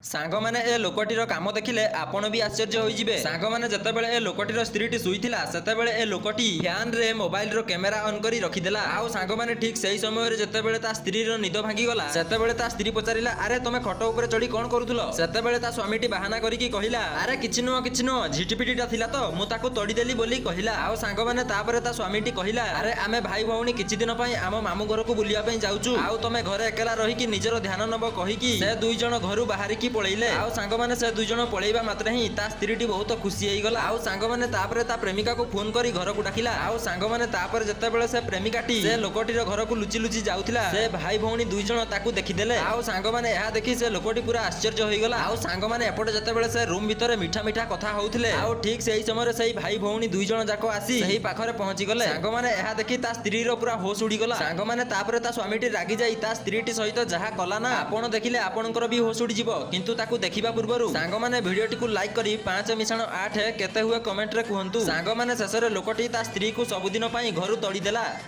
ସାଙ୍ଗମାନେ, ଏ ଲୋକଟିର କାମ ଦେଖିଲେ ଆପଣ ବି ଆଶ୍ଚର୍ଯ୍ୟ ହୋଇଯିବେ। ସାଙ୍ଗମାନେ, ଯେତେବେଳେ ଏ ଲୋକଟିର ସ୍ତ୍ରୀଟି ଶୋଇଥିଲା, ସେତେବେଳେ ଏ ଲୋକଟି ଫ୍ୟାନରେ ମୋବାଇଲର କ୍ୟାମେରା ଅନ୍ କରି ରଖିଦେଲା। ଆଉ ସାଙ୍ଗମାନେ, ଠିକ ସେଇ ସମୟରେ ଯେତେବେଳେ ତା ସ୍ତ୍ରୀର ନିଦ ଭାଙ୍ଗିଗଲା, ସେତେବେଳେ ତା ସ୍ତ୍ରୀ ପଚାରିଲା, "ଆରେ, ତମେ ଖଟ ଉପରେ ଚଢି କଣ କରୁଥିଲ?" ସେତେବେଳେ ତା ସ୍ୱାମୀଟି ବାହାନା କରିକି କହିଲା, "ଆରେ, କିଛି ନୁହଁ, କିଛି ନୁହଁ, ଝିଟିପିଟିଟା ଥିଲା ତ ମୁଁ ତାକୁ ତଡ଼ିଦେଲି" ବୋଲି କହିଲା। ଆଉ ସାଙ୍ଗମାନେ, ତାପରେ ତା ସ୍ୱାମୀଟି କହିଲା, "ଆରେ, ଆମେ ଭାଇ ଭଉଣୀ କିଛି ଦିନ ପାଇଁ ଆମ ମାମୁଁ ଘରକୁ ବୁଲିବା ପାଇଁ ଯାଉଛୁ ଆଉ ତମେ ଘରେ ଏକଲା ରହିକି ନିଜର ଧ୍ୟାନ ନବ" କହିକି ସେ 2 ଜଣ ଘରୁ ବାହାରିକି ପଳେଇଲେ। ଆଉ ସାଙ୍ଗମାନେ, ସେ 2 ଜଣ ପଳେଇବା ମାତ୍ରେ ହିଁ ତା ସ୍ତ୍ରୀଟି ବହୁତ ଖୁସି ହେଇଗଲା। ଆଉ ସାଙ୍ଗମାନେ, ତାପରେ ତା ପ୍ରେମିକାକୁ ଫୋନ କରି ଘରକୁ ଡାକିଲା। ଆଉ ସାଙ୍ଗମାନେ, ତାପରେ ଯେତେବେଳେ ସେ ପ୍ରେମିକାଟି ସେ ଲୋକଟିର ଘରକୁ ଲୁଚି ଲୁଚି ଯାଉଥିଲା, ସେ ଭାଇ ଭଉଣୀ 2 ଜଣ ତାକୁ ଦେଖିଦେଲେ। ଆଉ ସାଙ୍ଗମାନେ, ଏହା ଦେଖି ସେ ଲୋକଟି ପୁରା ଆଶ୍ଚର୍ଯ୍ୟ ହୋଇଗଲା। ଆଉ ସାଙ୍ଗମାନେ, ଏପଟେ ଯେତେବେଳେ ସେ ରୁମ୍ ଭିତରେ ମିଠା ମିଠା କଥା ହଉଥିଲେ, ଆଉ ଠିକ ସେଇ ସମୟରେ ସେଇ ଭାଇ ଭଉଣୀ 2 ଜଣ ଯାକ ଆସି ସେହି ପାଖରେ ପହଞ୍ଚି ଗଲେ। ସାଙ୍ଗମାନେ, ଏହା ଦେଖି ତା ସ୍ତ୍ରୀର ପୁରା ହୋସ ଉଡ଼ିଗଲା। ସାଙ୍ଗମାନେ, ତାପରେ ତା ସ୍ୱାମୀଟି ରାଗି ଯାଇ ତା ସ୍ତ୍ରୀଟି ସହିତ ଯାହା କଲା ନା, ଆପଣ ଦେଖିଲେ ଆପଣଙ୍କର ବି ହୋସ ଉଡ଼ିଯିବ। କିନ୍ତୁ ତାକୁ ଦେଖିବା ପୂର୍ବରୁ ସାଙ୍ଗମାନେ, ଭିଡିଓଟିକୁ ଲାଇକ୍ କରି 5 ମିଶାଣ 8 କେତେ ହୁଏ କମେଣ୍ଟରେ କୁହନ୍ତୁ। ସାଙ୍ଗମାନେ, ଶେଷରେ ଲୋକଟି ତା ସ୍ତ୍ରୀକୁ ସବୁଦିନ ପାଇଁ ଘରୁ ତଡ଼ିଦେଲା।